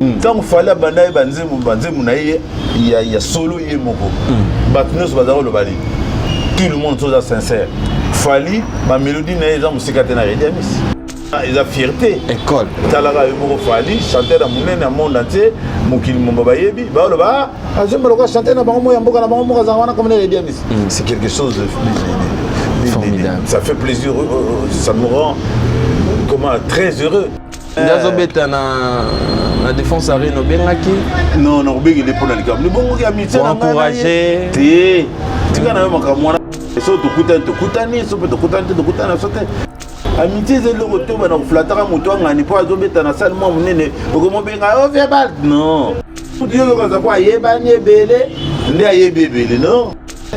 Ntango Fally abanda ye banzembo, banzembo na ye ya solo ye moko, bato nyonso baza koloba nini? Tout le monde, toza sincère, Fally bamélodie na ye eza mosika te na Reddy Amisi. Eza fierté. École. Talaka yo moko, Fally, chanteur ya monene ya monde entier, mokili momba bayebi, baloba azemba lokola chanteur na bango moko ya mboka na bango moko azanga wana comme Reddy Amisi. C'est quelque chose de formidable. Ça fait plaisir, ça me rend comment, très heureux. Nde azobeta na Défense Arena, obengaki? Non, nakobengele mpona likambo libongoki amitié. Encourager. Te, tika na yo makambo wana. So tokutani, tokutani, so mpe tokutani te, tokutani na so te. Amitié eza eloko te bana koflataka moto angani mpo azobeta na sale mwa monene, okomobenga oviebal. Non, mutu yo yokaza po ayebani ebele nde ayebi ebele. Non,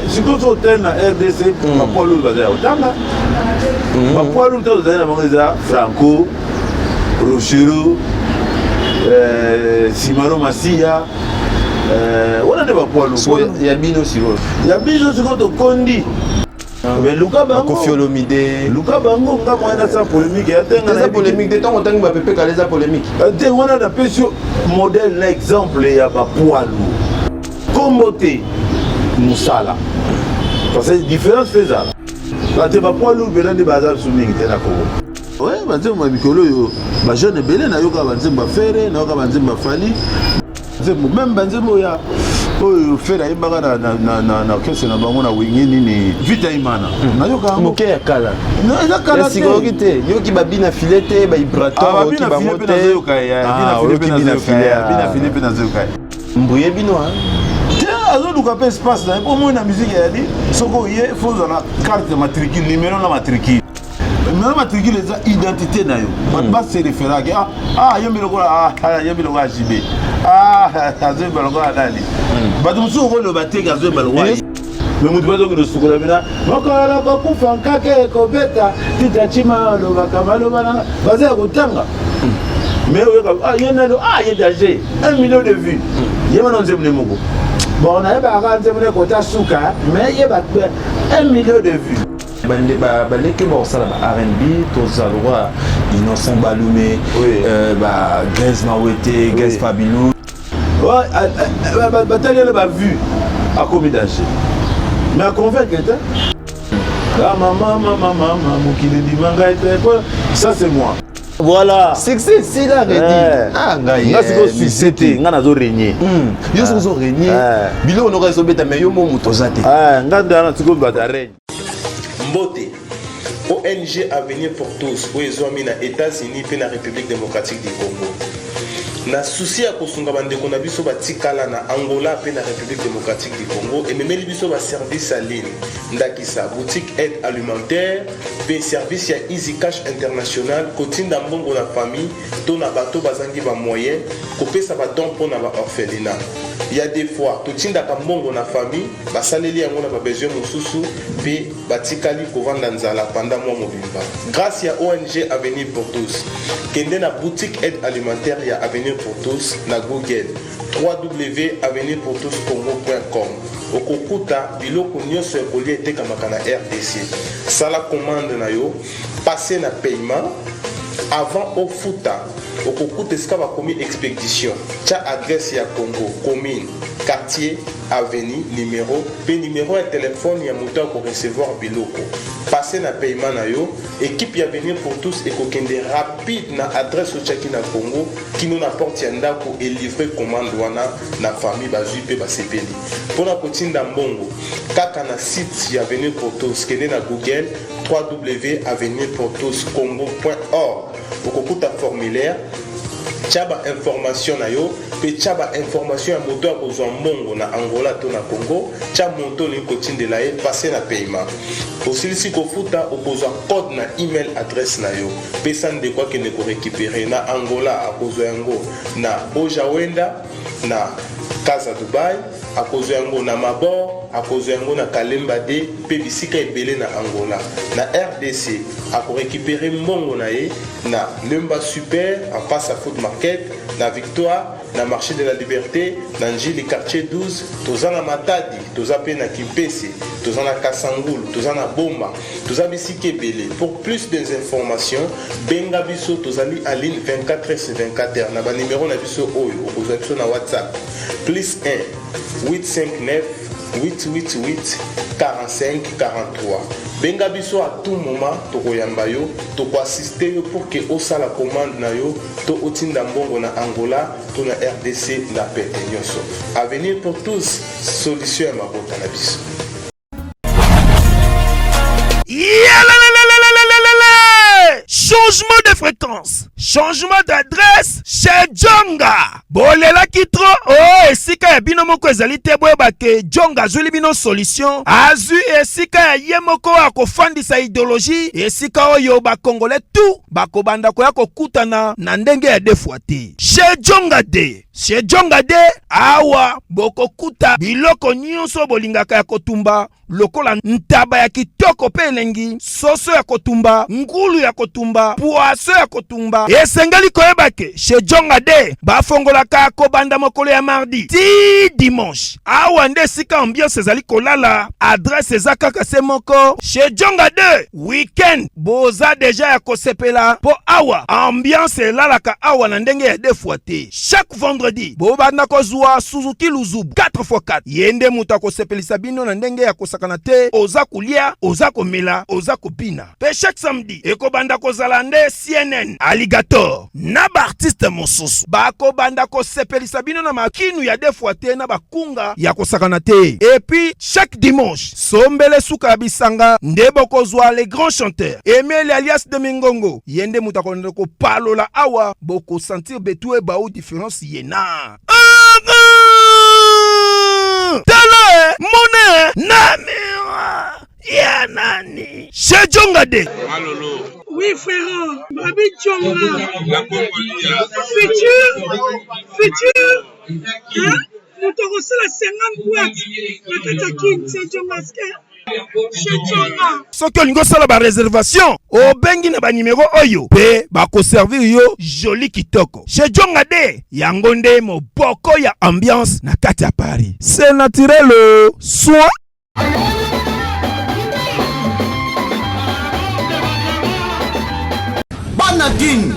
sikoyo so otali na RDC, bapoids lourds baza ya kotanga. Bapoids lourds te tozali na bango eza Franco Rochero, Simaro Masiya, wana nde bapoids lourds. Ya bino sikoyo? Ya biso sikoyo tokondi, mais luka bango. Koffi Olomide. Luka bango. Nga moyen nasala polémique ya te. Eza polémique te. Ntango otangi bapepe kala, eza polémique? Te, wana napesi yo modèle na exemple ya bapoids lourds, kombo te, mosala, parce que différence mpe ezala bato bapoids lourds mpena nde baza biso mingi te na Kongo. Ouais, banzembo ya mikolo oyo, bajeune ebele, nayoka banzembo ya Ferre, nayoka banzembo ya Fally, nzembo même banzembo ya oyo Ferre ayembaka na orchestre na bango na Wenge, nini, Vita Imana, nayoka yango. Moke ya kala. Eza kala. Ya sikoyoki te? Yoki babina file te, baibrator, oyoki bango te? Bina file mpe nazoyoka. Mbuye bino. Te, azoluka mpe espace na ye mpo moi na musique eyali. Soki oye, faut ozala carte matricule, numéro na matricule. Numéro matricule eza identité na yo. Bato base référaki: ah, ayembi lokola, ayembi lokola JB, azoyemba lokola nani. Bato mosusu okoloba teke azoyemba lokola, mais moto bazokende osukola bina mokolo kokufa nkake ekobeta tita cima olobaka maloba nanga baza ya kotanga. Mais oyoka, ah, ye nani? Ah, ye danger, 1 million de vues. Ye wana nzembo ne moko, bon, nayebaka nzembo ne kota suka, mais ye ba 1 million de vues. Baleki bakosala ba R&B, toza lokwa Innocent Balume, ba Gaz Mawete, Gaz Fabilou. Batali yana bavues, akomi danger, mais aconvaincre te. Ah, mama, mama, mama, mokili ndima ngai te. Ça, c'est moi, voilà. Succès esila, Reddy. Ah, ngai. Nga sikoyo succès te, nga nazo régner. Yo soki ozo régner, biloko noko ezobeta, mais yo mo moto oza te. Nga ndana sikoyo bato ya règne. Mbote. ONG Avenir pour tous oyo ezwami na États-Unis mpe na République démocratique du Congo, na souci ya kosunga bandeko na biso batikala na Angola mpe na République démocratique du Congo, ememeli biso baservice ya ligne, ndakisa boutique aide alimentaire mpe service ya Easy Cash International, kotinda mbongo na famille to na bato bazangi bamoyen, kopesa badon mpo na baorphelinat. Ya des fois totindaka mbongo na famille, basaleli yango na babesoin mosusu mpe batikali kovanda nzala pendant mwa mobimba. Grâce ya ONG Avenir pour tous, kende na boutique aide alimentaire ya Avenir pour tous na Google, www.avenirpourtouscongo.com, okokuta biloko nyonso ya kolia etekamaka na RDC. Sala commande na yo, passe na paiement. Avant ofuta, okokuta esika bakomi expédition. Tia adresse ya Congo, commune, quartier, avenue, numéro mpe numéro ya telefone ya moto akorecevoir biloko. Passe na paiement na yo. Équipe ya Avenir pour tous ekokende rapide na adresse otiaki na Congo kino na porte ya ndako, elivre commande wana na famille, bazwi mpe basepeli. Mpona kotinda mbongo kaka na site ya Avenir pour tous, kende na Google, www.avenirpourtouscongo.org, okokuta formulaire. Tia bainformation na yo mpe tia bainformation ya moto akozwa mbongo na Angola to na Congo. Tia moto olingi kotindela ye, passe na paiement. Osilisi kofuta, okozwa code na email adresse na yo. Pesa ndeko akende korécupérer na Angola. Akozwa yango na Bojawenda, na Casa Dubai, akozwa yango na Mabor, akozwa yango na Kalemba de mpe bisika ebele na Angola. Na RDC, akorécupérer mbongo na ye na Lemba Super, en face ya Food Market, na Victoire. na marché de la liberté, na Ndjili quartier 12, toza na Matadi, toza mpe na Kimpese, toza na Kasangulu, toza na Boma, toza bisika ebele. Pour plus des informations, benga biso, tozali en ligne 24 heures sur 24 heures na ba numéro na biso oyo okozwa biso na WhatsApp plus 1 859 888 45 43. Benga biso à tout moment, tokoyamba yo, tokoassiste yo pour que osala commande na yo to otinda mbongo na Angola to na RDC na pete nyonso. Avenir pour tous, solution ya mabota na biso. Changement de fréquence, changement d'adresse chez Djonga. Bolelaki trop oh esika ya bino moko ezali te boyeba ke Djonga azwili bino solution, azwi esika ya ye moko akofandisa idéologie, esika oyo ba Congolais tout bakobanda koya kokutana na ndenge ya deux fois te. Chez Djonga de, chez Djonga de awa bokokuta biloko nyonso bolingaka ya kotumba lokola ntaba ya kitoko mpe elengi, soso ya kotumba, ngulu ya kotumba, poisson ya kotumba. Esengeli koyeba ke chez Djonga de bafongolaka kobanda mokolo ya mardi ti dimanche. Awa nde esika ambiance ezali kolala. Adresse eza kaka se moko, chez Djonga de. Weekend boza deja ya kosepela mpo awa ambiance elalaka awa na ndenge ya deux fois te. Chaque vendredi bobanda kozwa Suzuki Luzubu 4x4, ye nde moto akosepelisa bino na ndenge ya kosakana te. Oza kolia, oza komela, oza kobina. Mpe chaque samedi ekobanda kozala nde CNN Alligator na baartiste mosusu bakobanda kosepelisa bino na makinu ya deux fois te na bakunga ya kosakana te. Et puis chaque dimanche sombele suka ya bisanga nde bokozwa les grands chanteurs Emile alias de Mingongo, ye nde moto akolanda kopalola awa, bokosentir betu ebau différence ye na tala mone na miroir ya nani chez Djonga de. Malolo. Oui frère, Babi Djonga. Futur, futur, hein? Moto akosala 50 boîte na kati ya Kin, c'est Djonga chez Djonga. Soki olingi osala ba réservation, obengi na ba numéro oyo mpe bakoservir yo joli kitoko. Chez Djonga de, yango nde moboko ya ambiance na kati ya Paris. C'est naturel soin. Bana Kin,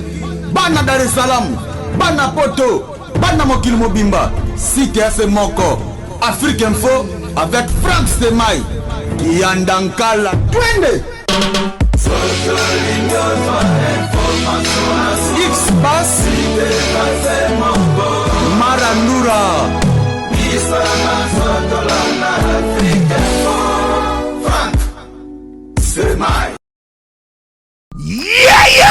bana Dar es Salaam, bana Poto, bana mokili mobimba, site ya se moko, Afrique Info avec Franck Stemay, Kiyanda Nkala, twende! X-Bass, Marandura. Yeah!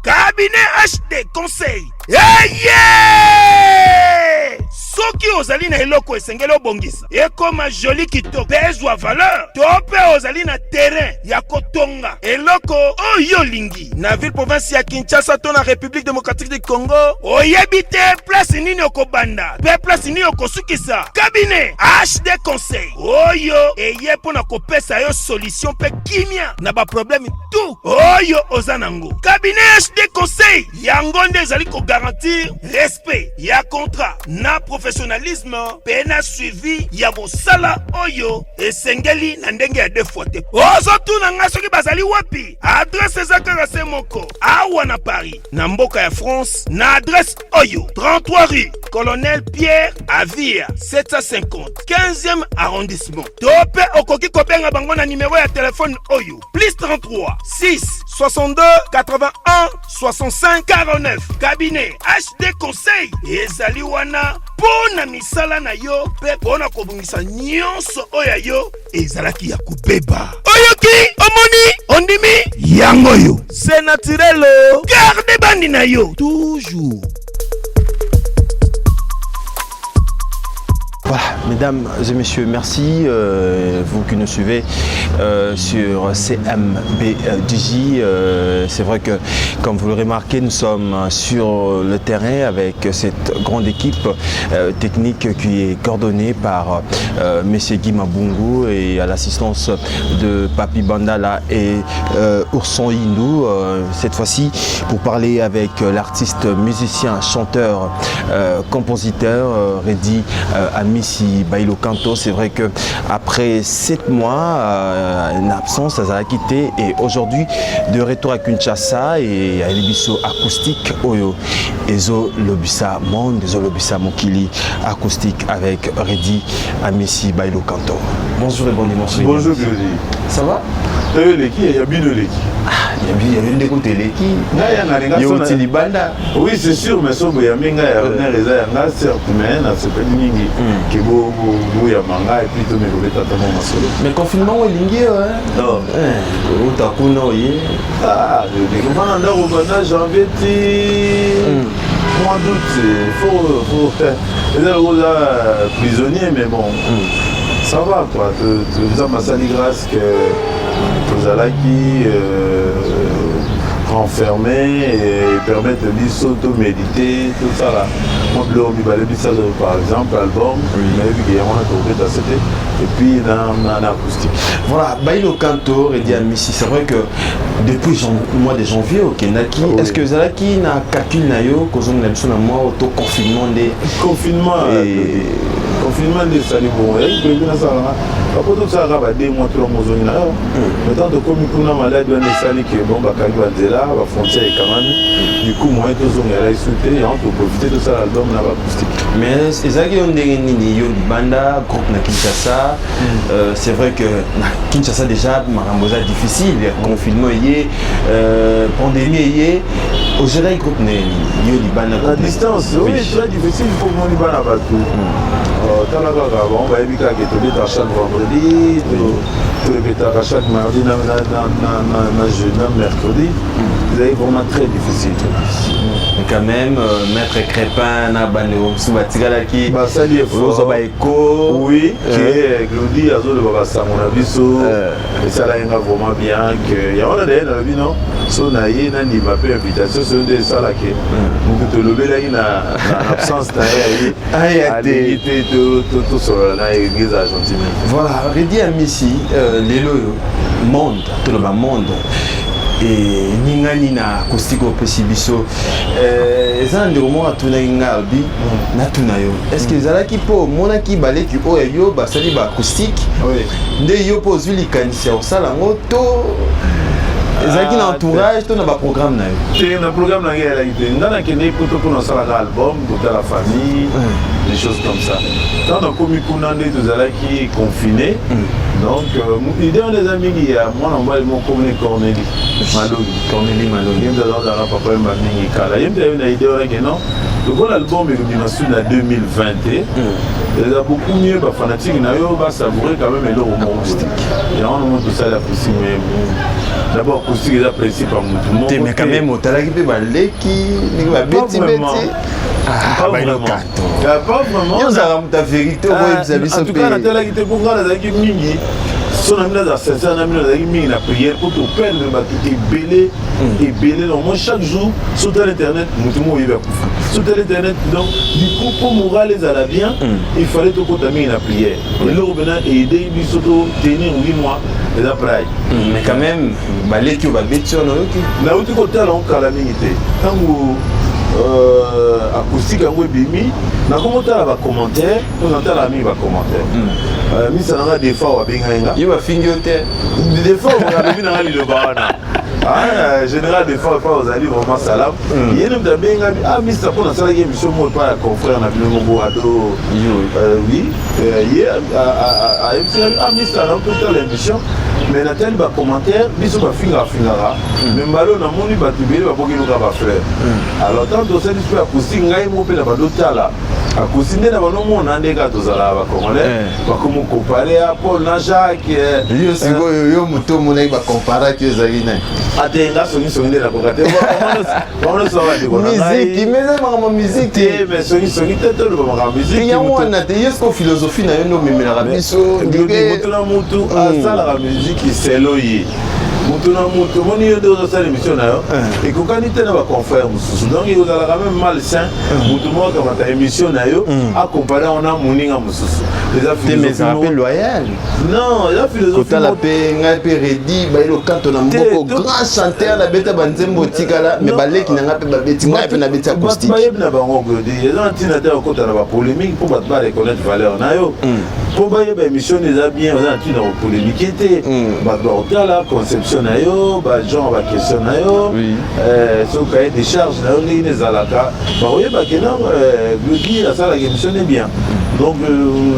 Cabinet HD Conseil. Hey, yeah! Soki ozali na eloko esengeli obongisa ekoma joli kitoko mpe ezwa valeur, to mpe ozali na terrain ya kotonga eloko oyo olingi na ville province ya Kinshasa to na République démocratique du Congo, oyebi te place nini okobanda mpe place nini okosukisa, cabinet HD Conseil oyo eye mpo na kopesa yo solution mpe kimia na baproblème tout oyo oza nango. Cabinet HD Conseil yango nde ezali kogarantir respect ya contrat na professionnalisme mpe na suivi ya mosala oyo esengeli na ndenge ya deux fois te. Ozotuna nga soki bazali wapi? Adresse eza kaka se moko awa na Paris, na mboka ya France, na adresse oyo 33 rue Colonel Pierre Avia 750 15e arrondissement. To mpe okoki kobenga bango na numero ya telefone oyo plus 33 6 62 81 65 49. Cabinet HD Conseil ezali wana mpo na misala na yo mpe mpo na kobongisa nyonso oyo ya yo ezalaki ya kobeba. Oyoki, omoni, ondimi, yango oyo c'est naturel. Garde bandi na yo toujours. Voilà, Mesdames et messieurs, merci, vous qui nous suivez sur CMBDJ. C'est vrai que, comme vous le remarquez, nous sommes sur le terrain avec cette grande équipe technique qui est coordonnée par M. Guy Mabungu et à l'assistance de Papi Bandala et Ourson Hindou. Cette fois-ci, pour parler avec l'artiste, musicien, chanteur, compositeur Reddy Amisi Bailo Canto. C'est vrai que après 7 mois une absence, ça a quitté et aujourd'hui de retour à Kinshasa et à biso acoustique oyo ezo lobisa monde, ezo lobisa mokili, acoustique avec Reddy Amisi Bailo Canto. Bonjour et bon dimanche. Bonjour Glody. Ça va? Eleki ya bino eleki. Yabi ndeko teleki. Yo ti libanda. Oui, c'est sûr, mais so boyambi ngai ya honneur eza ya nga, certes, mais nasepeli mingi ke boyamba ngai et puis tomeka obeta ata mwa masolo. Mais confinement olingi ota kuna oye. Ndeko ndako banda janvier ti mois d'août, faut eza lokola prisonnier, mais bon, ça va quoi. Nzambe asali grâce que tozalaki renfermé et permettre biso toméditer, tosala mwa biloko mibale misato, par exemple album nayebi ke yango wana tokobeta sete et puis na acoustique. Voilà, Bailo Canto, Reddy Amisi, c'est vrai que depuis mois de janvier okendaki. Oui. Est ce que ezalaki na calcul na yo kozonga na biso na mois auto confinement nde? Confinement, confinement nde esali bongo. Eyaki prévu nasalanga bapo tosalaka ba 2 mois, 3 mois, ozongi na yo. Maintenant tokomi kuna, maladi wana esali ke bon, bakangi banzela, bafrontière ekangami, du coup moyen tozongela esu te. Yango toprofite tosala album na baacoustique. Mais ezalaki yo ndenge nini, yo libanda, groupe na Kinshasa? C'est vrai que na Kinshasa déjà makambo eza difficile, confinement eye, pandémie eye, ogérer groupe ndenge nini, yo libanda? La distance, oui, très difficile. Mpo moni bana bato, tala kaka bango, bayebi kaka tobeta chaque vendredi, torepetaka chaque mardi na jeudi na mercredi. Ezali vraiment très difficile. Mais quand même, maître Crépin na bandeko mosusu batikalaki. Basali effort. Ozwa baeko. Oui, ke Glodi azoloba basango na biso, esalaki nga vraiment bien ke yango na daye nalobi non, so na ye nandima mpe invitation so nde esalaki moto tolobelaki na absence na ye, aye alingi te tosolola na ye, eza gentil mingi. Voilà, Reddy Amisi, lelo oyo monde, toloba monde eningani na acoustique opesi biso. Eza na ndeko moko atunaki ngai, alobi natuna yo: est ce que ezalaki mpo omonaki baleki oyo yo basali baacoustique nde yo mpo ozwi likanisi ya kosala yango, to ezalaki na entourage to na baprogramme na yo? Te, na programme na ngai ezalaki te. Ngai nakendeki poto mpona osalaka album, kotala famille, des choses comme ça. Ntango nakomi kuna nde tozalaki confiné. Donc idée wana eza mingi ya mwana mobali moko komoni Corneli Malongi. Corneli Malongi. Ye moto azalaka papa yemba mingi kala. Ye moto ayebi na idée wana ke non, lokola album ekobima su na 2020 te, eza beaucoup mieux bafanatike na yo basavoure quand même eloko moko. Yango nomo tosali acoustique. Mais d'abord acoustique eza principe ya motu moko. Te, mais quand même otalaki mpe baleki ndenge babetibeti. Pas vraiment. Yo ozalaka moto ya vérité, okoyebisa biso. En tout cas natalaki te, mpo ngai nazalaki mingi, so na bino aza sincère na bino, nazalaki mingi na prière mpo toperdre bato ebele ebele. Donc moi, chaque jour so tala internet, motu moko oyebi akufa, so tala internet. Donc du coup, mpo moral ezala bien, il fallait tokota mingi na prière. Eloko mpena aide biso to tenir 8 mois eza prière. Mais quand même baleki oyo babeti wana, oyoki? Nauti kotala ngo kala mingi te. Ntango acoustique yango ebimi, nakomi otala bacommentaire, mpo natala mingi bacommentaire. Misa nanga des fois babengai nga. Yo bafingi yo te? Des fois alobi nanga liloba wana. Ah, général des fois epa ozali vraiment salam. Ye nde moto abengami: ah misa, mpo nasalaki émission moko epa ya confrère na bino moko ado. Oui, ye ayebisaki: ah misa, na totala émission, mais natali bacommentaire, biso bafingaka fingaka, mais mbala oyo namoni bato ebele baboki luka bafleur. Alors tant tosali mpe acoustique, ngai moko mpe na bandotala. Akosi nde na banomona nde kaka tozalaka bacongolais eh. bakomi compare ya Paul na Jacques. Eh. Yo sikoyo yo moto omonaki bacomparaki ezalaki nani? Ate nga songisongi nde nakoka te, bango nyonso bandeko na ngai. Mais eza makambo miziki te, mais songisongi te, toloba makambo miziki yango wana te. Yo sikoyo philosophie na yo nde omemelaka biso. Motu na motu asalaka miziki selo ye, motu na motu. Omoni, yo nde ozosala émission na yo eh. ekokani te na baconfrère mosusu, donc ekozalaka même malsain motu moko akamata émission na yo hmm. acompare yango na moninga mosusu. Eza philosophie mpe loyal. Non, eza philosophie. Kotala mpe ngai mpe Redi Bayilo Kanto na mboko, grand chanteur, nabeta banzembo otikala, mais baleki na ngai mpe babeti, ngai mpe nabeti acoustique. Bayebi na bango Glodi, eza na ntina te okota na bapolémique mpo bato bareconnaître valeur na yo, mpo bayeba émission eza bien. Oza na ntina kopolémique te, bato bakotala conception na yo, bagenre baquestion na yo, soki cahier de charge na yo ndenge nini ezalaka, bakoyeba ke non, Glodi asalaka émission ne bien. Donc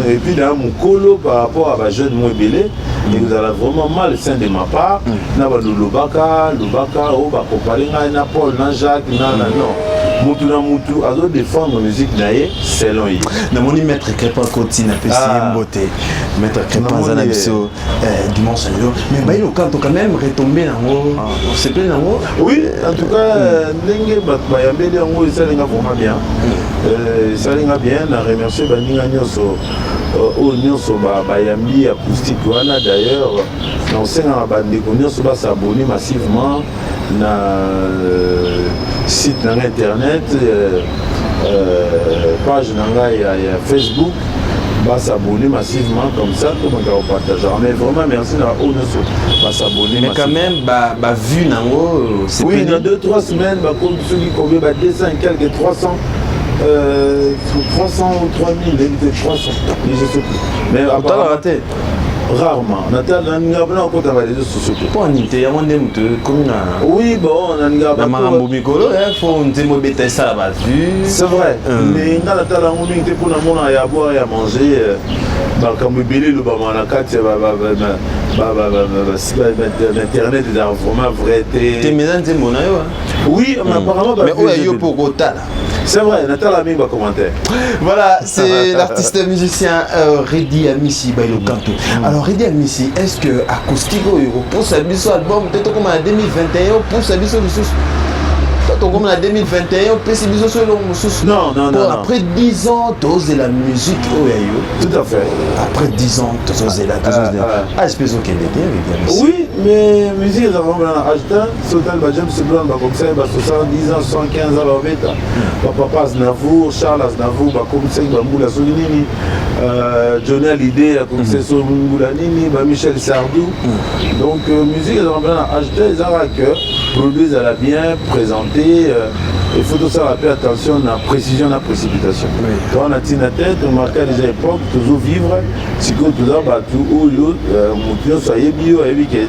et puis na mokolo par rapport à bajeune mo ebele, ekozala vraiment malsain de ma part na balolobaka lobaka oyo bacompare ngai na Paul na Jacques na na non, mutu na mutu azodéfendre musique na ye selon ye. Namoni maître Crépin koti, napesi ye mbote. Maître Crépin aza na biso dimanche lelo. Mais Bayilo Kanto quand même, retombé nango, osepeli nango? Oui, en tout cas ndenge bato bayambeli yango esalinga vraiment bien, esalinga bien. Na remercier baninga nyonso oyo nyonso bayambi acoustique wana. D'ailleurs na osengaka bandeko nyonso bas'abonner massivement na site na ngai internet, page na ngai ya Facebook, bas'abonner massivement, comme ça tomeka kopartager. Mais vraiment merci na oyo nyonso bas'abonner. Mais quand même bavues nango? Oui, dans 2, 3 semaines bakomi soki combien, ba 200 et quelques, 300, 300 ou 3000, 300, je sais plus. Mais otalaka te? Rarement nalinga mpona kokota ba réseaux sociaux te. Mpo nini te? Yango nde moto ekomi na Oui, bon, nalinga na makambo mikolo, fo nzembo ebeta, esala bavues. C'est vrai, mais nga natala yango mingi te mpona mona ya boire, ya manger, makambo ebele elobama na kati ya internet ezala vraiment vrai te. Te, mais eza nzembo na yo. Oui, mais apparemment Mais oyo yo mpo okotala. C'est vrai, natala mingi bacommentaire. Voilà, c'est l'artiste musicien Reddy Amisi Bailo Kanto. Alors Reddy Amisi, est-ce que acoustique oyo oposa biso album te? Tokoma na 2021, oposa biso lisusu to tokoma na 2021, opesi biso so eloko mosusu? Non, non, non. Après 10 ans tozela musique oyo ya yo. Tout à fait. Après 10 ans tozozela, tozozela age mpe ezokende te, Reddy Amisi. Oui, mais musique ezalaka na age te. Sotali ba James Brown, bakomisa ye ba 70 ans, 75 ans, babeta. Bapapa Aznavour, Charles Aznavour, bakomisaki bambula soki nini. Johnny Hallyday akomisa so mbula nini, bamichel Sardou. Donc musique ezalaka mpena na age te, ezalaka que produit ezala bien présenté. Il faut tosala mpe attention na précision na précipitation. Toza na ntina te, tomarka déjà époque, tozovivre sikoyo, toza bato oyo motu nyonso ayebi yo, ayebi ke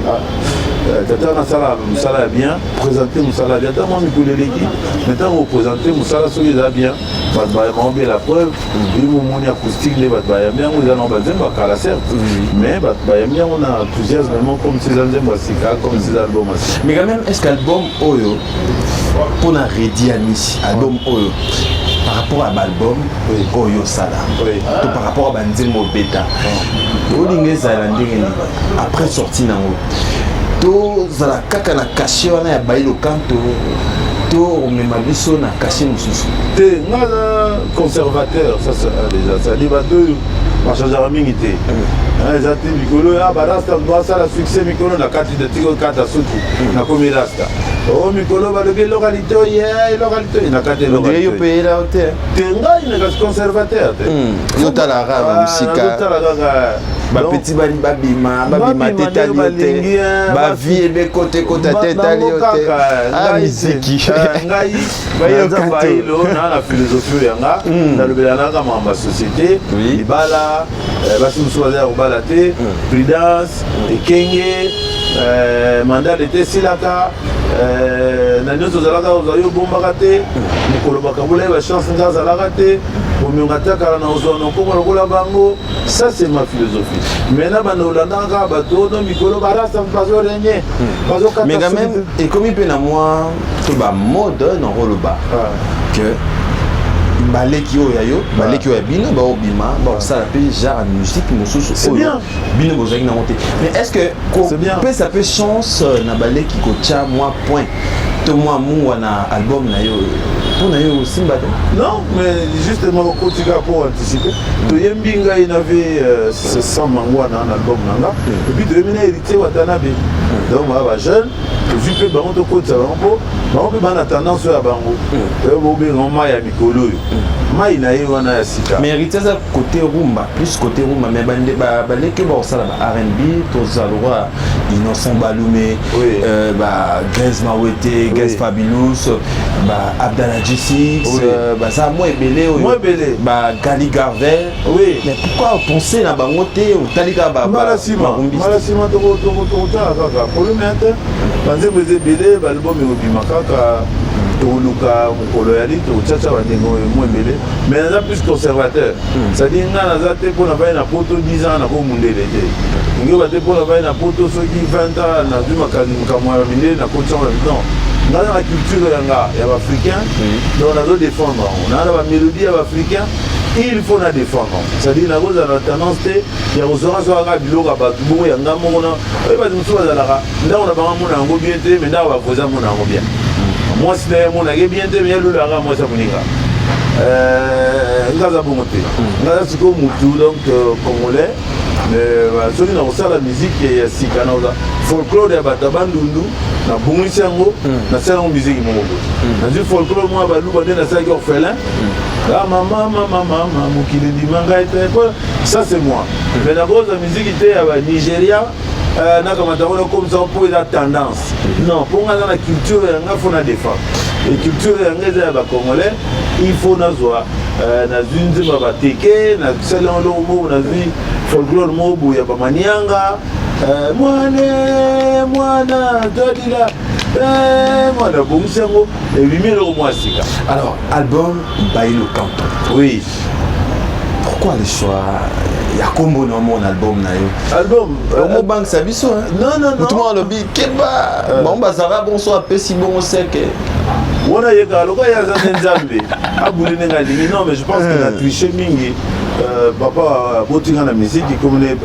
tata nasala mosala ya bien, présente mosala ya bien. Ntango mwa mikolo eleki, mais ntango oprésente mosala, soki eza bien, bato bayamba la preuve. Yo momoni acoustique nde bato bayambi yango, eza nango banzembo ya kala certes, mais bato bayambi yango na enthousiasme moko comme si eza nzembo ya sika, comme si eza album ya sika. Mais quand même, est ce que album oyo mpona Reddy Amisi, album oyo par rapport à baalbum oyo osala to par rapport à banzembo obeta, olinga ezala ndenge nini après sortie nango? Tozala kaka na cachet wana ya Bailo Kanto to omema biso na cachet mosusu? Te, nga na conservateur, ça c'est déjà, c'est-à-dire bato oyo bachangeaka mingi te. Eza te mikolo ya barasta basala succès, mikolo na kati tika okata suki, nakomi rasta. O mikolo balobi eloko litoyi, eloko litoyi, na kati eloko. Yo mpe yela te? Te, ngai na kasi conservateur te. Yotalaka na mosika. Tala kaka. Bapeti bani babima, babima te, etali yo te. Bavie ebekotekota te, etali yo te. Miziki. Ngai naza Bailo na philosophie oyo yanga nalobela naka makambo ya société, libala, basi mosusu baza ya kobala te, prudence, ekenge, mandat de te esilaka na nyonso ozalaka, ozali obombaka te mokolo bakabola ye bachance. Nga azalaka te bomionga te kala na ozwa na okoma lokola bango. Ça, c'est ma philosophie. Maintenant banda olandaka kaka bato ono mikolo barasta bazorenie. Mais quand même ekomi mpe na mwa to bamode nakoloba que Baleki oyo ya yo, baleki oyo ya bino baobima, baosala mpe genre ya musique mosusu oyo bino bozalaki nango te. Mais est ce que kopesa mpe chance na baleki, kotya mwa point to mwa mungwa na album na yo, mpo na yo osimba te? Non, mais justement, okotika pour anticiper. Toyembi ngai na ve sans mangwana na album na nga, et puis toyembi na Héritier Watanabe. Donc baa bajeune, tozwi mpe bango, tokotisa bango mpo bango mpe baa na tendance oyo ya bango oyo bobenga mai ya mikolo oyo, mai na ye wana ya sika. Mais Héritier aza côté rumba, plus côté rumba, mais baleki oyo bakosala ba R&B, tozala lokwa Innocent Balume, ba Grace Mawete, Grace Fabulous, ba Abdallah G6, baza mwa ebele oyo, ba Gali Garvel. Mais pourquoi penser na bango te? Otali kaka mbala nsima, mbala nsima tokotala kaka. Problème ya te, banzembo eza ebele, baalbum ekobima kaka. Tokoluka mokolo yali tokotiatia bandenge oyo mo ebele. Mais naza plus conservateur, c'est-à-dire nga naza te mpo navai na poto 10 ans nakomundele te, ngeyoba te mpo navai na poto soki 20 ans nazwi makambo ya mindele nakotisango. Non, nga na culture ya nga ya baafricain, donc nazo défendre yango. Naa na bamélodie ya baafricain, il faut na défendre, c'est-à-dire nakozala na tendance te ya kozwakazwaka kaka biloko ya bato bongo ya nga moko. Na oyo bato mosusu bazalaka, ndako na bango amona yango bien te, mais ndako bavoisin amona yango bien. Mwasi na ye amonaki bien te, mais alulaka mwasi ya moninga. Nga aza bongo te. Nga aza sikoyo mutu donc congolais. Soki na kosala musique ya sika, nakoza folklore ya bato ya Bandundu, nabongisi yango, nasala yango musique moko boye. Nazwi folklore moko ya Baluba nde nasalaki Orphelin. Ah, mama mama mama, mokili ndima ngai te. Ça, c'est moi. Mais nakozwa musique te ya Banigeria, nakamata yango, nakomisa mpo eza tendance. Non, mpo nga aza na culture ya nga, faut na défendre. Et culture ya nga eza ya bacongolais. Il faut nazwa, nazwi nzembo ya bateke, nasali yango eloko moko, nazwi folklore moko boye ya bamanianga, mwana mwana todila mwana, abongisi yango, ebimi eloko mwa sika. Alors, album Bailo Canto. Pourquoi le choix ya kombo na mon album na yo? Album. Omobangisa biso. Non, non, non. Motu moko alobi keba, bango bazalaka bonso, apesi bongo seke. Wana yekaka lokola ye aza nde Nzambe, abuli ndenge alingi. Non, mais je pense que na triche mingi. Papa botinga na musique comme le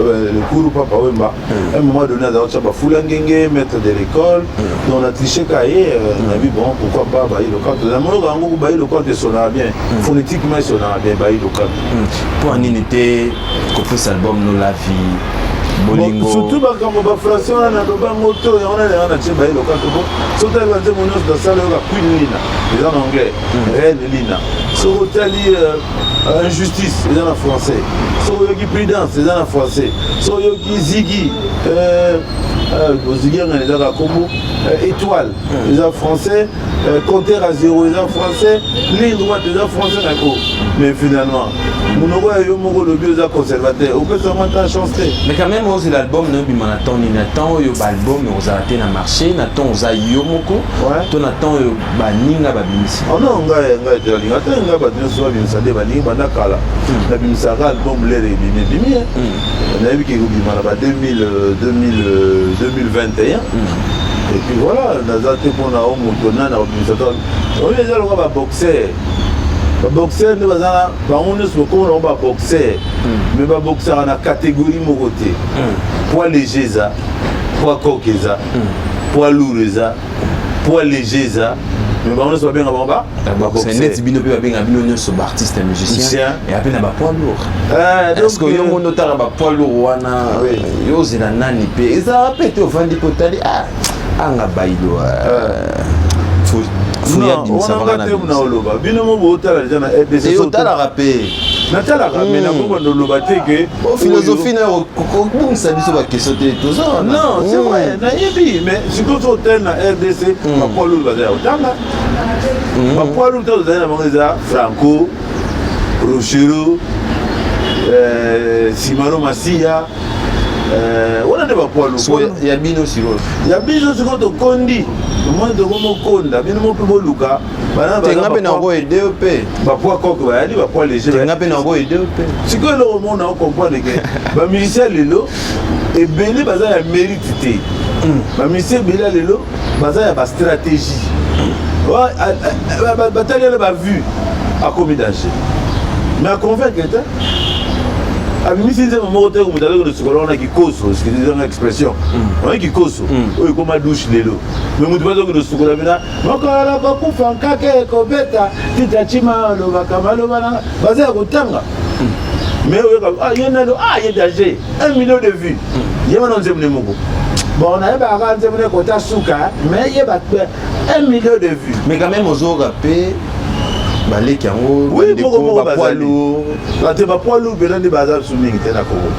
kuru Papa Wemba, à un moment donné azala tia bafula ngenge, maître de l'école. Donc na triche ka ye, nabi bon, pourquoi pas Bailo Canto? Namonaka yango, Bailo Canto esonaka bien, phonétiquement esonaka bien, Bailo Canto. Mpo nini te kopesa album no La Vie, Bolingo? Surtout makambo bafrançais wana, naloba yango to yango nani yanga natie Bailo Canto. Po soki otali banzembo nyonso nasala, yoka Queen Lina eza na anglais, Reine Lina. Soki otali Injustice eza na français, soki oyoki Prudence eza na français, soki oyoki Zigi, Zigi yangana ezaka kombo, Étoile eza français, Compteur à zéro eza français, Ligne droite eza français. Nako, mais finalement monoko ya yo moko olobi oza conservateur, opesanga ta chance te. Mais quand même, ozela album na yo bima na temps nini? Na temps oyo baalbum ozala te na marché, na temps oza yo moko, to na temps oyo baninga babimisi? Oh non, ngai te, nalinga te. Ngai bato nyonso babimisa nde balingi. Banda kala nabimisaka album, lere ebimi, ebimi. Nayebi ke ekobima na ba 2021, et puis voilà. Naza te mpona o moto nani akobimisa to oyo. Eza lokola baboxer. Baboxer nde baza bango nyonso, bakoma nango baboxer, mais baboxaka na catégorie moko te. Poids léger eza, poids coq eza, poids lourd eza, poids léger eza, mais bango nyonso babenga bango baboxer. Neti bino mpe babenga bino nyonso baartiste musicien, eya mpe na bapoids lourd. Est ce que yo ngondo otala bapoids lourd wana, yo ozela nani? Mpe ezalaka mpe te, ovandi mpe otali anga Bailo. Wana te na oloba, bino mo bootala deja na RDC. Otalaka mpe. Natalaka, mais nakobanda oloba te ke Philosophie na kobungisa biso baquestion te, toza wana. Non, c'est vrai, nayebi, mais sikoyo so otali na RDC, bapoids lourd baza ya kotanga. Bapoids lourd te tozali na bango eza Franco Rochero, Simaro Masiya, wana nde bapoids lourd. Ya bino sikoyo? Ya biso sikoyo tokondi, omoni, tokomokonda. Bino mo mpe boluka. Tenga mpe nango ede yo mpe. Bapoids coq bayali, bapoids léger. Tenga mpe nango ede yo mpe. Sikoyo eloko mona, ocomprendre ke bamusicien lelo ebele baza ya mérite te. Bamusicien ebele ya lelo baza ya bastratégie, batali yana bavue. Akomi danger, mais aconvaincre te. Abimisi nzembo moko te. Moto azaki kosukola wana kikoso, excusez expression, oye kikoso oyo ekoma douche lelo, mais moto bazoki kosukola bina mokolo nakokufa nkake ekobeta tita cima alobaka maloba na baza ya kotanga. Mais oyoka, ah, ye nano, ah, ye danger, 1 million de vues. Ye wana nzembo ne moko, bon, nayebaka kaka nzembo ne kota suka, mais ye ba 1 million de vues. Mais quand même ozoyoka mpe baleki yango. Oui, moko moko bazali te, bapoids lourd mpena nde baza biso mingi te na Congo.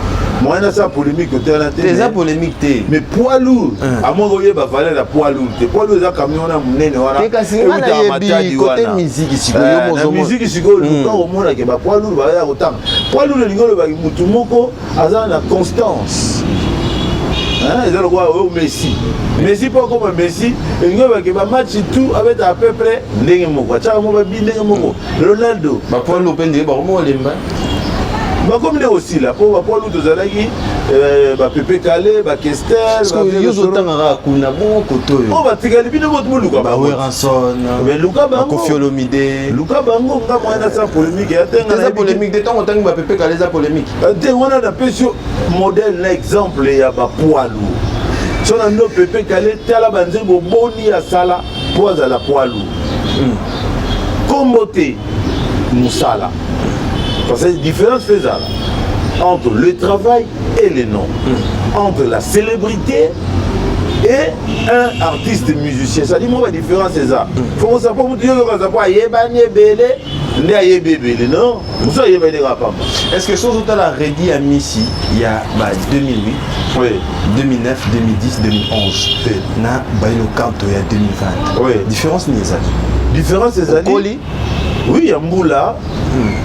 Moyen nasala polémique otala te. Eza polémique te. Mais poids lourd, amoki oyeba valeur ya poids lourd te. Poids lourd eza camion wana monene wana. Te, kasi nga nayebi côté musique sikoyo, yo na musique sikoyo, luka omonake bapoids lourd baza kotanga. Poids lourd elingi olobaki mutu moko aza na constance. Hein, eza lokola oyo Messi. Messi, mpo akoma Messi, elingi olobaki bamatch tout abeta à peu près ndenge moko, atiaka mo babi ndenge moko. Ronaldo. Bapoids lourd mpe ndenge bakoma olemba. Bakomi nde kosila, mpo bapoids lourd tozalaki bapepe kale, bakester. Yo ozotanga kaka kuna, bongo koto oyo? Oyo batikali, bino moto boluka. Bawerrason. Mais luka bango. Bakofi Olomide. Luka bango. Nga moyen nasala polémique ya te. Eza polémique te. Ntango otangi bapepe kale, eza polémique? Te, wana napesi yo modèle na exemple ya bapoids lourd. So na ndo pepe kale, tala banzembo boni asala mpo azala poids lourd. Kombo te, mosala, parce que différence mpe ezala entre le travail et le nom, entre la célébrité et un artiste musicien. C'est-à-dire mo badifférence eza. Faut kosa po mutu yoyoka aza po ayebani ebele nde ayebi ebele. Non, mosu ayebani kaka pamba. Est ce que soki ozotala Reddy Amisi ya ba 2008, 2009, 2010, 2011 na Bailo Canto ya 2020, différence nini ezali? Différence ezali. Okoli. Oui, ya mbula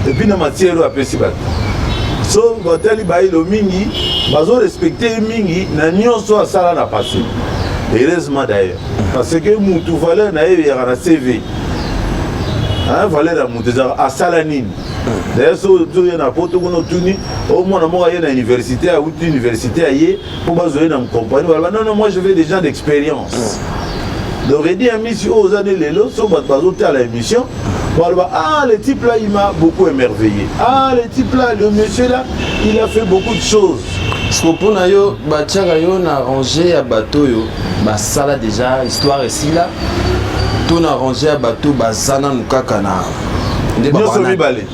et puis na matière oyo apesi bato. So batali Bailo mingi, bazorespecte ye mingi na nyonso asala na passé. Heureusement d'ailleurs, parce que mutu valeur na ye eyaka na CV. Hein, valeur ya mutu ezaka asala nini. D'ailleurs, so oye na poto kuna, otuni o mwana moko aye na université, awuti université, aye mpo bazwa ye na compagnie, baloba: "Non, non, moi je veux des gens d'expérience." Donc Reddy Amisi oyo oza nde lelo, so bato bazotala émission, baloba: "Ah, le type là, il m'a beaucoup émerveillé. Ah, le type là, le monsieur là, il a fait beaucoup de choses." Parce que mpona yo, batiaka yo na rangée ya bato oyo basala déjà histoire esila, to na rangée ya bato baza nanu kaka na nde? Nyonso. Babana. Mibale,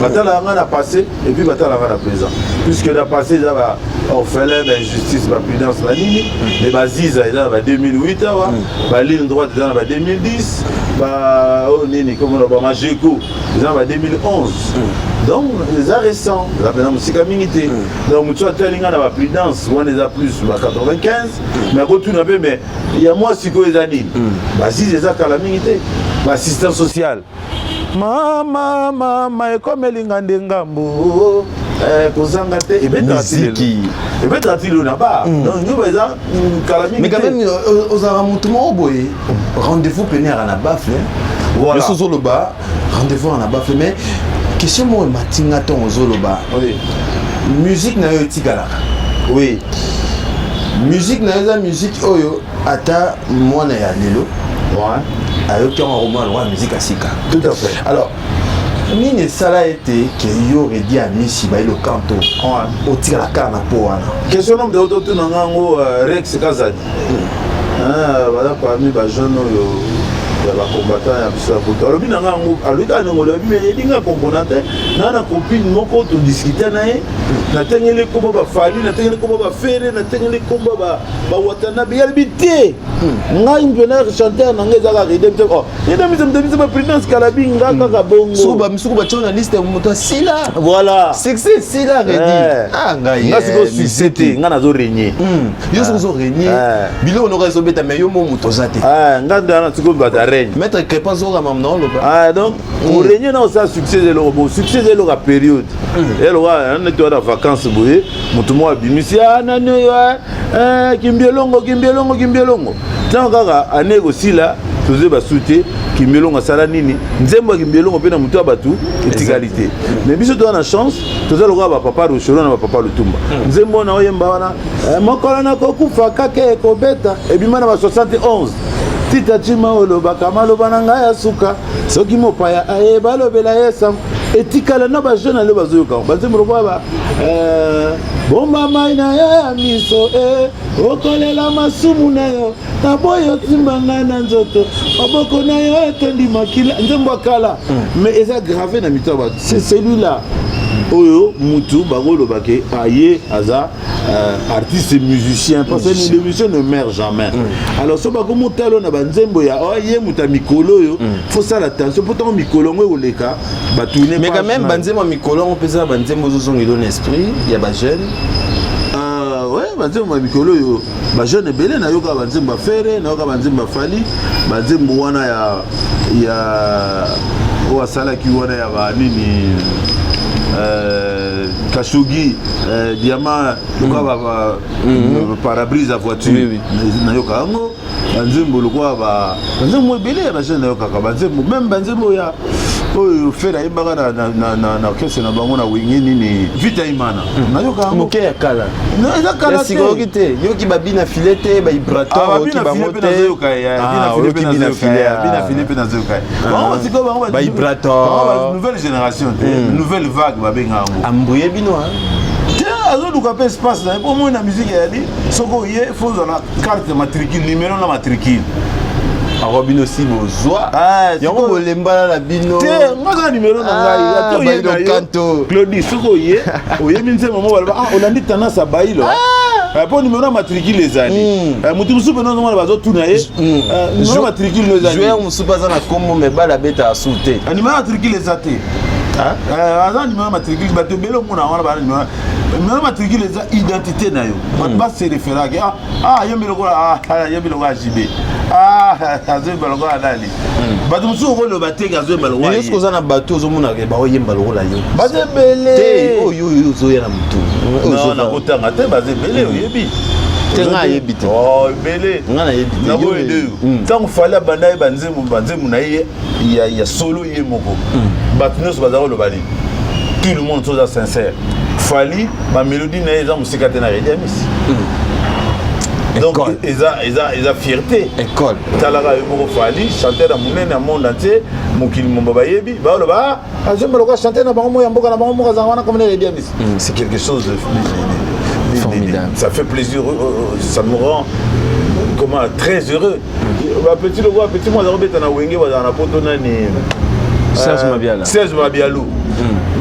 batalaka nga na passé et puis batalaka nga na présent, puisque na passé eza baorphelin, bainjustice, baprudence, banini. Mais baziza eza na ba 2008 awa, baligne droite eza na ba 2010, ba oyo nini komona, bamajeko eza na ba 2011. Donc eza récent, eza mpena mosika mingi te. Donc motu atali nga na baprudence wana, eza plus ba 95, mais akotuna mpe: "Mais ya mwa sikoyo eza nini?" Baziza eza kala mingi te. Baassistance sociale, mama mama ekomelinga nde ngambo, kozanga te, ebetaka ti lelo. Miziki. Ebetaka ti lelo na bar. Donc nyoba eza kala mingi Mais quand te. même ozalaka motu moko boye, rendez-vous pene yaka na baffle. Voilà. Nyonso ozoloba, rendez-vous yaka na baffle. Mais question moko ematinga ntongo ozoloba, musique na yo etikalaka. Musique na yo eza musique oyo ata mwana ya lelo ayoki yango, akomona lokola musique ya sika. Tout à fait. Alors nini esala ete ke yo Reddy Amisi Bailo Canto otikala kaka na po wana? Question no moto otuna nga yango, Rex Kazadi. Ah, baza parmi bajeune oyo ya bacombattant ya biso ya poto. Alobi na nga yango, alobi kaka ndenge olobi, mais elinga comprendre te. Na copine moko todiscute na ye, natengeli kombo baFally, natengeli kombo baFerre, natengeli kombo baWatanabe. Yalobi te, ngai mpena chanteur na ngai ezaka Reddy. Reddy Amisi, baprudence kalabi nga kaka bongo. Bamisuku batia na liste moto asila. Voilà. Succès esila, Reddy. Ah, ngai. Nga sikoyo succès te, nga nazo régner. Yo soki ozo régner, biloko noko ezobeta, mais yo mo moto oza te. Nga nde wana sikoyo bato ya règne. Maître Crépin azokama na oloba. Ah, donc korégner na osala succès eza eloko bon. Succès eza eloko ya période, eloko neti wana vacance boye, motu moko abimisi: "Ah, nani oyo? Kimbielongo, kimbielongo, kimbielongo." Ntango kaka ane ekosila, tozwi basu te. Kimbielongo asala nini? Nzembo ya kimbielongo mpe na motu ya bato etikali te. Mais biso toza na chance, toza lokola bapapa Rochelo na bapapa Lutumba. Nzembo wana oyemba wana, mokolo nakokufa kaka ekobeta, ebima na ba 71. Tita Chima olobaka maloba na ngai ya suka, soki mopaya aye balobela ye sango. Etikala na bajeune ale bazoyoka banzembo lokola ba bomba mai na yo ya miso e okolela masumu na yo na boyo osimba ngai na nzoto, maboko na yo etondi makila. Nzembo ya kala, mais eza grave na mito ya bato. C'est celui-là oyo mutu bakoloba ke aye aza artiste musicien, parce que le musicien ne meurt jamais. Alors so bakomotala na banzembo ya oh, ye moto ya mikolo oyo, faut sala attention mpo ntango mikolo yango ekoleka, batourne. Mais quand même, banzembo ya mikolo yango mpenza, banzembo ozozongela na esprit ya bajeune. Ouais, banzembo ya mikolo oyo, bajeune ebele nayoka banzembo ya Ferre, nayoka banzembo ya Fally, banzembo wana ya oyo asalaki wana ya banini, Kashogi, diamant lokola parabrise ya voiture. Nayoka yango, banzembo lokola banzembo ebele ya bajeune, nayokaka banzembo, même banzembo ya oyo Ferre ayembaka na orchestre na bango na Wenge, nini, Vita Imana, nayoka yango. Moke ya kala. Eza kala. Ya sika oyoki te? Yoki babina file te, baibrator oyoki bango te? Oyoki bina file? Bina file mpe nazoyoka ye. Bango sikoyo, bango Baibrator. Nouvelle génération te, nouvelle vague babenga yango. Ambrouye bino. Te, azoluka mpe espace na ye mpo moi na musique eyali, soki oye, faut ozala carte matricule, numéro na matricule. Ako bino si bozwa yango, bolembana na bino. Te, nga kaka numéro na ngai. Ata oye na yo Claudie, soki oye oyebi nzembo mo, baloba: "Ah, olandi tendance ya Bailo." Mpo numéro ya matricule ezali, motu mosusu mpe nazomona bazotuna ye numéro ya matricule no ezali. Joueur mosusu mpe aza na kombo, me bala abetaka su te. Numéro ya matricule eza te, aza numéro ya matricule. Bato ebele omona wana bana numéro matricule, eza identité na yo. Bato base référaki: "Ah, ayembi lokola, ayembi lokola JB, azoyemba lokola nani." Bato mosusu okoloba teke azoyemba lokola. Soki oza na bato ozomonaka baoyemba lokola yo. Baza ebele. Te, oyo oyo ozoya na motu. Nakotanga te, baza ebele, oyebi. Te, nga ayebi te. Ebele. Nga nayebi te. Nakoyede yo, ntango Fally abanda ye banzembo, banzembo na ye ya solo, ye moko, bato nyonso baza koloba nini? Tout le monde, soza sincère, Fally bamélodie na ye eza mosika te na Reddy Amisi. Donc eza fierté. École. Talaka yo moko, Fally, chanteur ya monene ya monde entier, mokili momba bayebi, baloba azomba lokola chanteur na bango moko ya mboka na bango moko, azanga wana comme Reddy Amisi. C'est quelque chose de formidable. Ça fait plaisir, ça me rend comment, très heureux. Bapetit lokola petit mo aza kobeta na Wenge, bazala na poto, nani? Serge Mabiala. Serge Mabialu,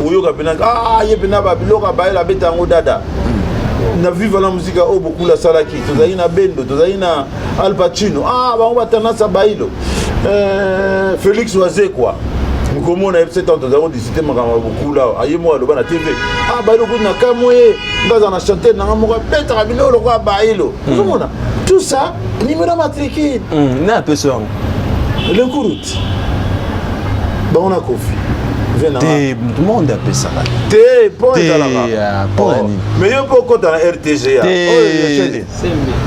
oyoka mpena, ah, ye mpena babiloko abayela abeta yango dada na Viva la Musica oyo Bokula asalaki. Tozalaki na Bendo, tozalaki na Al Pacino, ah, bango batendance Bailo, Félix Wazekwa. Mokomona ye ntango tozali kodiscuter makambo ya Bokula, aye moko aloba na TV: "Ah, Bailo kutu na kamwe ye, nga aza na chanteur nanga moko abetaka biloko lokola Bailo." Ozomona tout ça, numéro matricule. Na apesi yango. Lenkurut bango na Kofi. Te, monde apesaka. Te, mpo ezalaka, mais yo mpo okɔta na RTGA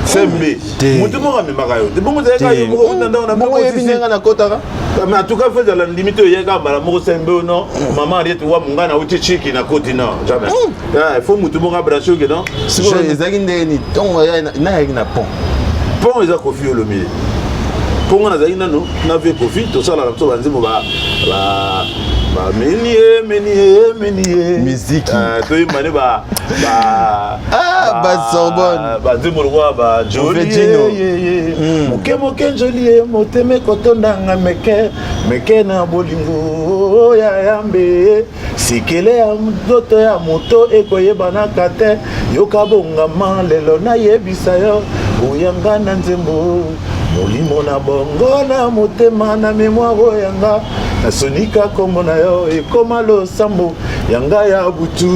Sembe, motu moko amemaka yo te, bongo ozalaka yo moko okota ndako na. Bongo oyebi ndenge nakotaka? Mais en tout cas, faut ezala ndimi te, oyeka mbala moko Sembe o non, mama Ariete wa mongai na uti chiki na koti, non, jamais. Il faut motu moko abranche oke, non. Sikoyo ezalaki ndenge nini ntongo nayaki na pont? Pont eza Kofi Olomide, mpo nga nazalaki nano na vie Kofi, tosalaka biso banzembo bamenie menie menie. Miziki. Toyemba nde Basorbonne. Banzembo lokola bajoli moke moke, njoli ye motema ekotondanga meke meke na bolingo ya yambe, sikele ya nzoto ya moto ekoyebanaka te. Yoka bongama, lelo nayebisa yo, oyanga na nzembo, molimo na bongo na motema na mémoire, oyanga nasonika kombo na yo, ekoma losambo yanga ya butu.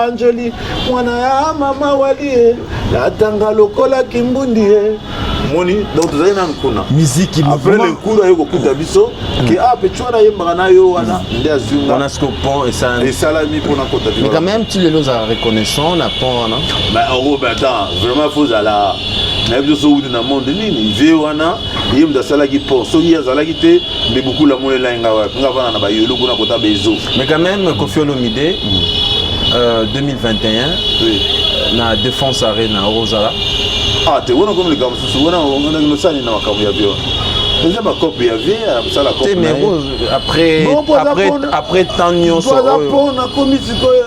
Anjoli mwana ya mama wali ye natanga lokola kimbundi ye moni. Donc tozali nanu kuna. Miziki. Après le nkulu aye kokuta biso ke ah, petit wana ayembaka na yo wana, nde azwi nga. Wana siko pont esalami. Esalami mpona kota. Mais quand même, ti lelo ozala reconnaissant na pont wana. Mais en gros, ben attends, vraiment faut ozala nayebi so outi na monde nini. Vie wana, ye moto asalaki pont. Soki ye azalaki te, mbe Bukula monelai nga wapi? Nga vana na bayolo kuna kota bezo. Mais quand même, Kofi Olomide, 2021, oui. na Défense Arena, ozala. Ah te, wana komi likambo mosusu wana osali na makambo ya vieux wana, eza bacope ya vieux asala. Te, mais après après après temps nyonso. Aza mpo nakomi sikoyo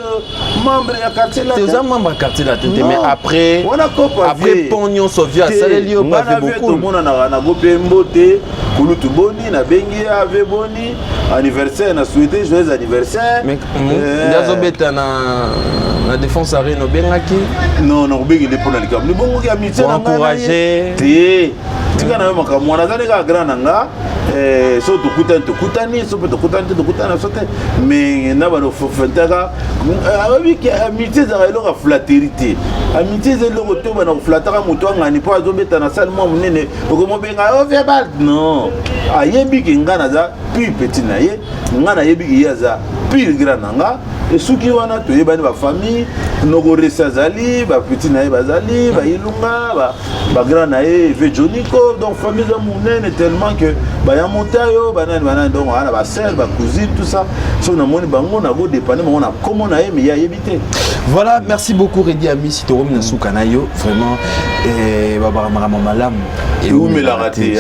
membre ya Quartier Latin. Oza membre ya Quartier Latin te, mais après wana cope. Après pont nyonso vieux asaleli yo. Pas beaucoup. Tomonanaka nago mpe mbote, kulutu boni, nabengi ave boni anniversaire, na souhaité joyeux anniversaire. Nde azobeta na Défense Arena, obengaki? Non, nakobengeli mpona likambo libongoki amitié. Encourager. Te, tika na yo makambo wana. Azali kaka grand na nga. So tokutani, tokutani, so mpe tokutani te, tokutani na biso te. Mais na bano fentaka abiki, amitié ezalaka eloko ya flatterie te. Amitié eza eloko te bana koflataka moto angani mpo azobeta na salle mwa monene, okomobenga oviebal. Non, ayebi ke nga naza pur petit na ye, nga nayebi ke ye aza pur grand na nga. Esuki wana, toyebani bafamille. Nokoresi azali, bapetit na ye bazali, bailunga, bagrand na ye ve Joniko. Donc famille eza monene tellement que baya motayo, banani banani, donc wana basœur, bacousine, tout ça. Soki namoni bango, nakodépendre bango na kombo na ye, mais ye ayebi te. Voilà, merci beaucoup Reddy Amisi. Tokomi na suka na yo vraiment. Babaka makambo malamu Eumelaka te.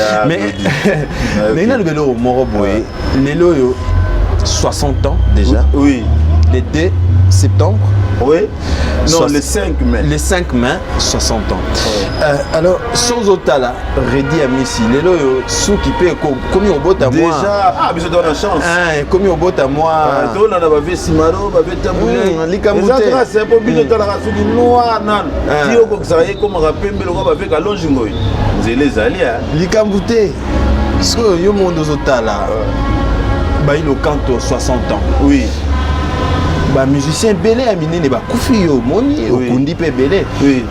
Mais nalobi eloko moko boye: lelo oyo 60 ans déjà. Oui. Le 2 septembre. Oui. Non, le 5 mai. Le 5 mai, 60 ans. Ouais. Alors, sans otala, Reddy Amisi, lelo oyo suki mpe komi obota mwa. Déjà, ah, biso toza na chance. Ah, komi obota mwa. Tolanda bave Simaro, bave Tabule. Likambo te. Eza grâce po bino talaka suki noir nanu. Ti okokisaka ye ekomaka pembe lokola bave Kalonji Ngoi. Nzela ezali. Likambo te. Sikoyo yo mondo ozotala bayi lokanto 60 ans. Oui. Bamusicien ebele ya minene bakufi, yo omoni, okundi mpe ebele. Oui.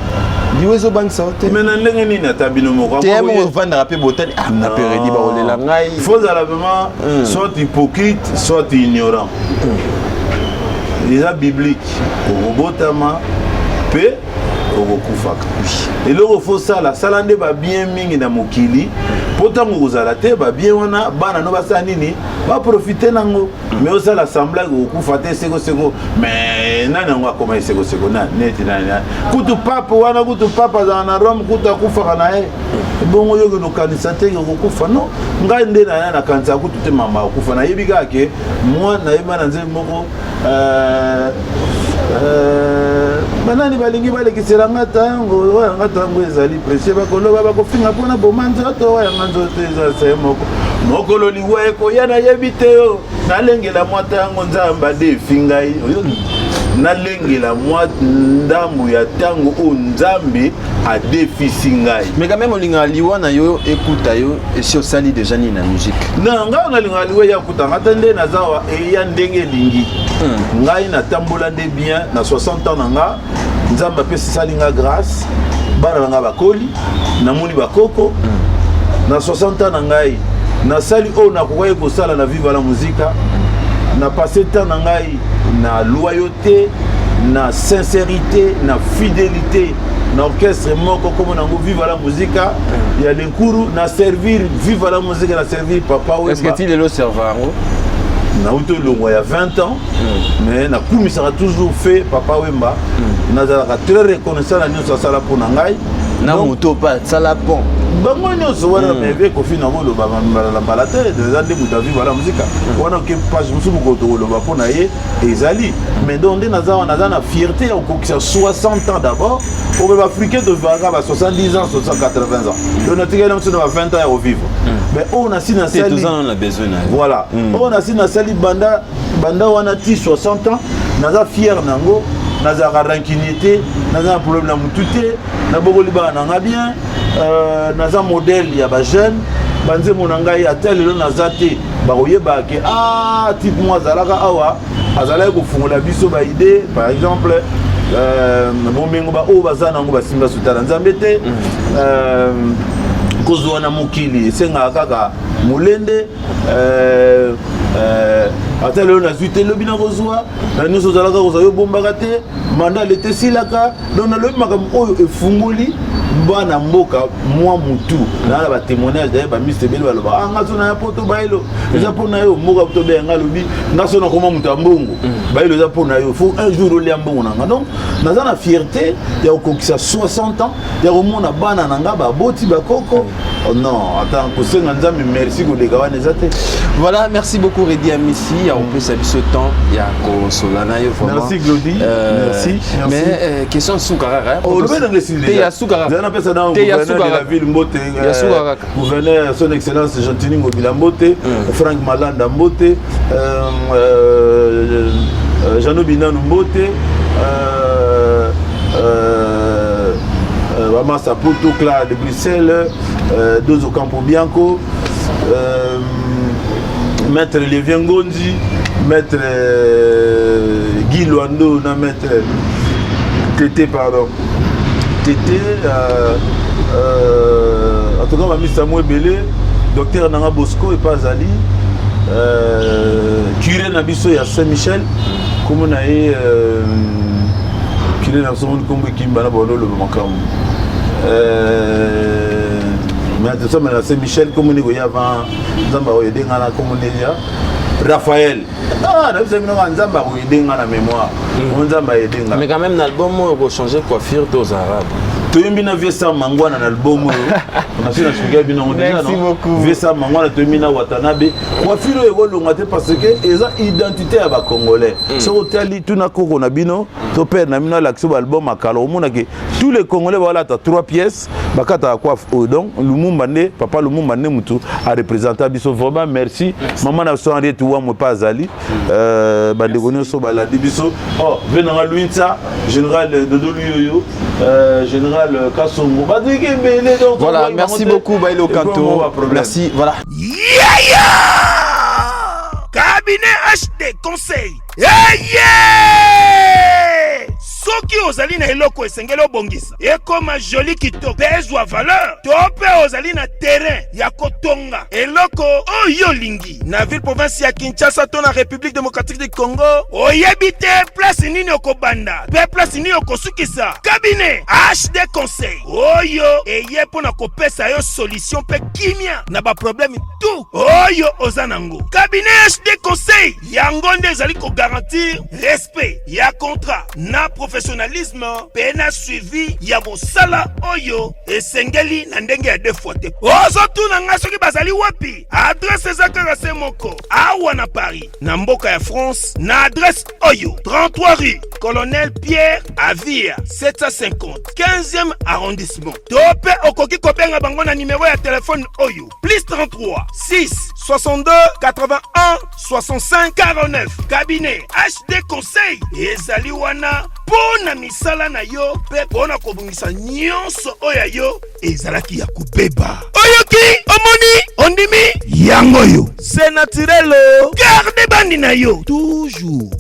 Liwa ezobangisa yo te? Me na ndenge nini? Ata bino moko. Te, moko ovandaka mpe botali, ah, nga mpe Reddy bakolela ngai. Faut ozala vraiment soit hypocrite, soit ignorant. Eza biblique: okobotama mpe okokufaka. Eloko faut sala, sala nde babien mingi na mokili, mpo ntango okozala te, babien wana bana no basala nini? Baprofite nango. Mais osala semblant okokufa te sekoseko. Mais nani yango akoma esekoseko? Nani neti nani? Kutu pape wana, kutu pape azala na Rome, kutu akufaka na ye. Bongo yoki nokanisa te okokufa? Non, ngai nde na ye nakanisaka kutu te mama akufa. Nayebi kaka ke mwa nayeba na nzembo moko, banani balingi balekisela nga ntango oyo nga ntango ezali précieux, bakoloba, bakofinga mpona boma nzoto oyo nga nzoto eza se moko. Mokolo liwa ekoya, nayebi te. Yo nalengela mwa ntango Nzambe adefi ngai, oyoki? Nalengela mwa ndambo ya ntango oyo Nzambe adefisi ngai. Mais quand même olingaka liwa na yo ekuta yo esi osali déjà nini na musique? Na ngai nalingaka liwa eya kutanga te. Nde naza wa eya ndenge elingi. Ngai natambola nde bien na 60 ans na nga. Nzambe apesisali nga grâce, bana na ngai bakoli, namoni bakoko. Na 60 ans na ngai, nasali oyo nakokaki kosala na Viva la Musica. Na passe temps na ngai na loyauté, na sincérité, na fidélité na orchestre moko kombo nango Viva la Musica ya Lenkuru. Na servir Viva la Musica, na servir Papa Est ce que Wemba. Ti lelo serva yango? Nauti olongwa ya 20 ans, mais nakumisaka toujours fait Papa Wemba. Nazalaka très reconnaissant na nyonso asala mpo na ngai. Na Donc, moto mpe asala pont. Bango nyonso wana, mais ve Kofi nango oloba mbala na mbala te. Eza nde moto aviva la Musica wana. Oke page mosusu, mokolo tokoloba mpo na ye ezali. Mais donc nde naza wana, naza na fierté ya kokokisa 60 ans d'abord. Obe baafricain tovivaka ba 70 ans, 60, 80 ans. Donc natikali na mosu na ba 20 ans ya kovivre. Mais oyo nasi te nasali toza nano na besoin na yo. Voilà, oyo nasi nasali banda banda wana ti 60 ans, naza fier nango. Nazalaka rancunier te, naza na problème na motu te, nabokoli bana na nga bien. Naza modèle ya bajeune. Banzembo na ngai, ata lelo naza te, bakoyeba ke ah, type mo azalaka awa, azalaki kofungola biso baidée. Par exemple, bomengo baoyo baza nango basimba sutana Nzambe te. Kozwa na mokili esengaka kaka molende. Ata lelo nazwi te, lobi nakozwa. Na nyonso ozalaka kozwa, yo obombaka te. Mandat leta esilaka. Donc nalobi makambo oyo efungoli bana mboka mwa mutu naa na batémoignage. Daye bamiste ebele baloba: "Ah, nga so na ya poto, bayelo eza mpo na yo." Mboka tobeya nga alobi: "Nga so nakoma moto ya mbongo, bayelo eza mpo na yo. Faut un jour olia mbongo na nga." Donc naza na fierté ya kokokisa 60 ans, ya komona bana na nga baboti bakoko. Oh non, ata kosenga Nzambe merci koleka wana eza te. Voilà, merci beaucoup Reddy Amisi ya kopesa biso temps ya kosola na yo vraiment. Merci, Glody. Merci, merci. Mais question suka kaka. Olobi nanga esili. Te, ya suka kaka. Napesa na Te, ya gouverneur suka de la kaka. ville mbote. Ya suka kaka. Gouverneur, son excellence Gentiny Ngobila mbote, Frank Malanda mbote, Jeannot Binanu mbote, Bamasa Poto, Clara de Bruxelles, Dozo Campo Bianco, maître Lévien Ngondi, maître Guy Luando na maître Tété, pardon, Tété, en tout cas bamisa mo ebele, docteur nanga Bosco epa azali, curé na biso ya Saint Michel, kombo na ye, curé na biso moni kombo ekimba na bando oloba makambo, mais tosambela na Saint Michel, kombo ni koya avant Nzambe akoyede nga na kombo ni ya Raphaël. Ah, nayebisa bino nga Nzambe akoyede nga na mémoire o Nzambe ayede nga. Mais quand même, na album oyo kochange coiffure to oza arabe. Toyembi na vieux Sam Mangwana na album oyo. Nasi nasukaki bino yango déjà. Merci beaucoup. Vieux Sam Mangwana, toyembi na Watanabe. Coiffure oyo ekolonga te parce que eza identité ya bacongolais. Soki otali, tuna koko na bino to père na bino alakisi baalbum akala, omonake tous les Congolais balata trois pièces, bakataka coiffe oyo. Donc Lumumba nde, papa Lumumba nde mutu areprésenta biso. Vraiment merci, mama na biso Henriette Wamwe mpe azali, bandeko nyonso balandi biso. Oh, ve nanga Luinsa, général Dodo Luyoyo, général Kasongo, bazaliki ebele. Donc Voilà, merci beaucoup Bailo Kanto. Merci, voilà. Yaya! Cabinet HD Conseil eye! Soki ozali na eloko esengeli obongisa ekoma joli, kitoko mpe ezwa valeur, to mpe ozali na terrain ya kotonga eloko oyo olingi na ville province ya Kinshasa to na République démocratique du Congo, oyebi te place nini okobanda mpe place nini okosukisa, cabinet HD Conseil oyo eye mpo na kopesa yo solution mpe kimia na baproblème tout oyo oza nango. Cabinet HD Conseil yango nde ezali kogarantir respect ya contrat na professionnalisme mpe na suivi ya mosala oyo esengeli na ndenge ya deux fois te. Ozotuna nga soki bazali wapi? Adresse eza kaka se moko awa na Paris, na mboka ya France, na adresse oyo: 33 rue Colonel Pierre Avia, 750, 15e arrondissement. To mpe okoki kobenga bango na nimero ya telefone oyo: plus 33 6 62 81 65 49. Cabinet HD Conseil ezali wana mpo na misala na yo mpe mpo na kobongisa nyonso oyo ya yo ezalaki ya kobeba. Oyoki, omoni, ondimi, yango oyo c'est naturel. Garde bandi na yo toujours.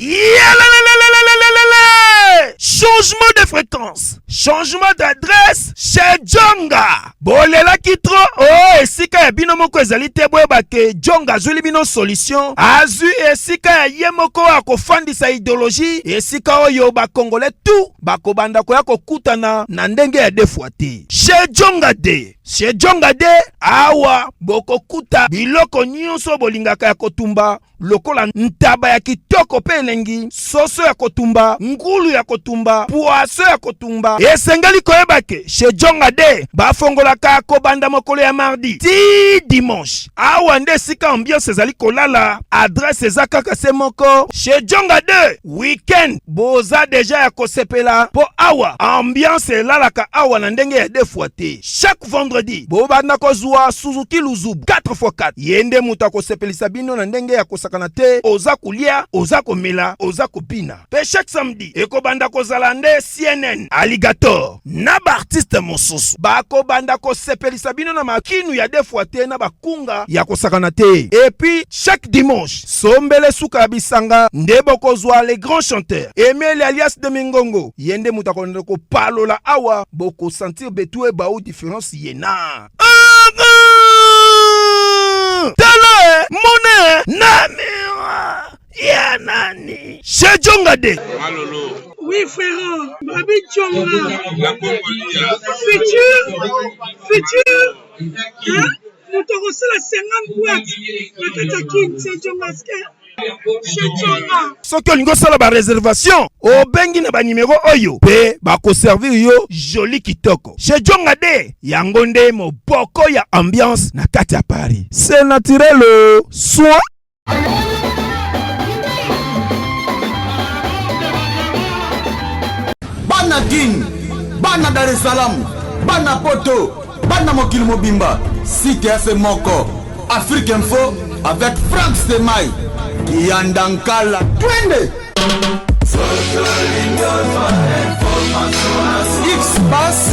Yalalalalalalalala! Changement de fréquence, changement d'adresse chez Jonga. Bolelaki trop o esika ya bino moko ezali te. Boyeba ke Jonga azwili bino solution, azwi esika ya ye moko akofandisa idéologie, esika oyo bakongolais tout bakobanda koya kokutana na ndenge ya deux fois te. Chez Jonga de, chez Jonga de, awa bokokuta biloko nyonso bolingaka ya kotumba, lokola ntaba ya kitoko mpe elengi, soso ya kotumba, ngulu ya kotumba, poisson ya kotumba. Esengeli koyeba ke chez Jonga de bafongolaka kobanda mokolo ya mardi ti dimanche. Awa nde esika ambiance ezali kolala. Adresse eza kaka se moko, chez Jonga 2. Weekend boza deja ya kosepela mpo awa ambiance elalaka awa na ndenge ya deux fois te. Chaque vendredi bobanda kozwa Suzuki Luzubu 4x4. Ye nde moto akosepelisa bino na ndenge ya kosakana te. Oza kolia, oza komela, oza kobina. Mpe chaque samedi ekobanda kozala nde CNN Alligator na baartiste mosusu bakobanda kosepelisa bino na makinu ya deux fois. kofwa te na bakunga ya kosakana te. Et puis chaque dimanche sombele suka ya bisanga nde bokozwa les grands chanteurs Emile alias de Mingongo, ye nde moto akolanda kopalola awa, bokosentir betu ebau différence ye na tala e mone na miroir ya nani chez Djonga de. Oui frère, Babi Djonga. Futur, futur, hein? Moto akosala 50 boîte na kati ya kin chez Djonga ske chez Djonga. Soki olingi osala ba réservation, obengi na banimero oyo mpe bakoservir yo joli kitoko. Chez Djonga de yango nde moboko ya ambiance na kati ya Paris. C'est naturel soin. Bana Kin, bana Dar es Salaam, bana Poto, bana mokili mobimba, site ya se moko, Afrique Info avec Frank Stemay, Kiyanda Nkala, twende! X-Pass.